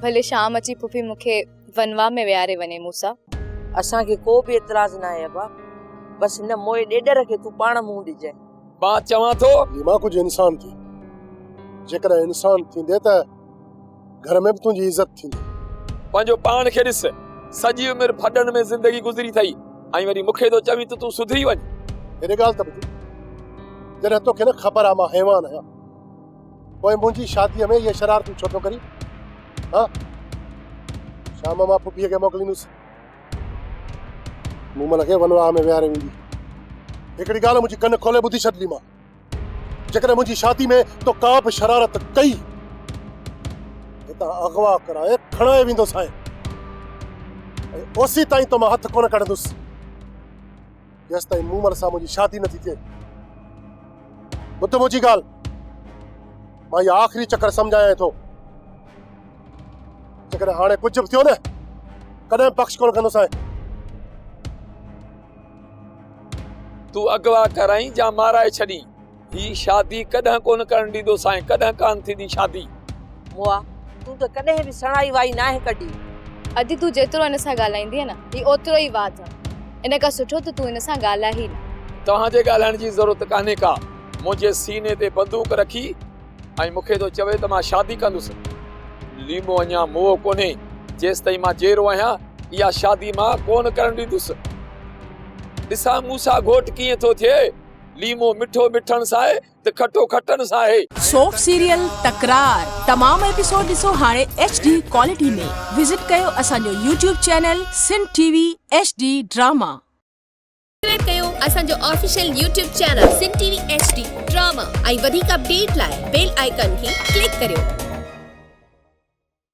ڀلي شام اچي پڦي مون کي ونواهه ۾ ويهاري وڃي مون سان. اسان کي ڪو به اعتراض ناهي ابا، بس هن موئي ڏيڏر کي تون پاڻ منهن ڏجانء. مان چوان ٿو. مان ڪجهه انسان ٿي. جيڪڏهن انسان ٿيندي ته گهر ۾ به تنهنجي عزت ٿيندي. پنهنجو پاڻ کي ڏس، سڄي عمر ڦڏن ۾ زندگي گذري اٿئي ۽ وري مون کي ٿو چوين ته تون سڌري وڃ. هيڏي ڳالهه ته ٻڌ، جڏهن توکي نه خبر آ مان حيوان آهيان، پوء منهنجي شاديء ۾ اهي شرارتون ڇو ٿو ڪرين؟ ها؟ شام مان پڦيء کي موڪليندس. مومل کي ونواهه ۾ ويهاري ويندي. هڪڙي ڳالهه منهنجي ڪن کولي ٻڌي ڇڏ ليما. جيڪڏهن منهنجي شادي ۾ تو ڪا به شرارت ڪئي، هتان اغوا ڪرائي کڻائي ويندوسانء ۽ اوسي تائين تو مان هٿ ڪونه ڪڍندس، جيستائين مومل سان منهنجي شادي نٿي ٿئي. ٻڌ منهنجي ڳالهه، مان اها آخري چڪر سمجهايانء ٿو. جيڪڏهن هاڻي ڪجهه به ٿيو نه، ڪڏهن به بخش ڪونه ڪندوسانء. تون اغوا ڪرائين جا مارائي ڇڏين، هي شادي ڪڏهن ڪونه ڪرڻ ڏيندوسانء، ڪڏهن ڪانه ٿيندي شادي. مئا، تون ته ڪڏهن به سڻائي وائي ناهي ڪڍي. ادي تون جيترو هن سان ڳالهائيندينء نه، هي اوترو ئي واڌ. ان کان سٺو ته تون هن سان ڳالهاء ئي نه. توهان جي ڳالهائڻ جي ضرورت ڪانهي ڪا. منهنجي سيني تي بندوق رکي ۽ مون کي ٿو چوي ته مان شادي ڪندس. ليمو اڃا موئو ڪونهي، جيستائين مان جيئرو آهيان، اها شادي مان ڪونه ڪرڻ ڏيندس. ڏسان موسيٰ گهوٽ ڪيئن ٿو ٿئي. ليمو مٺو مٺڻ سان آهي ته کٽو کٽڻ سان آهي. سوپ سيريل تڪرار تمام ايپيسوڊ ڏسو هاڻي ايڇ ڊي ڪوالٽي ۾ وزٽ ڪيو اسان جو YouTube channel Sindh T V H D drama. Subscribe ڪيو اسان جو official YouTube channel Sindh T V H D drama ۽ وڌيڪ اپڊيٽ لاء بيل آئيڪان کي ڪلڪ ڪريو.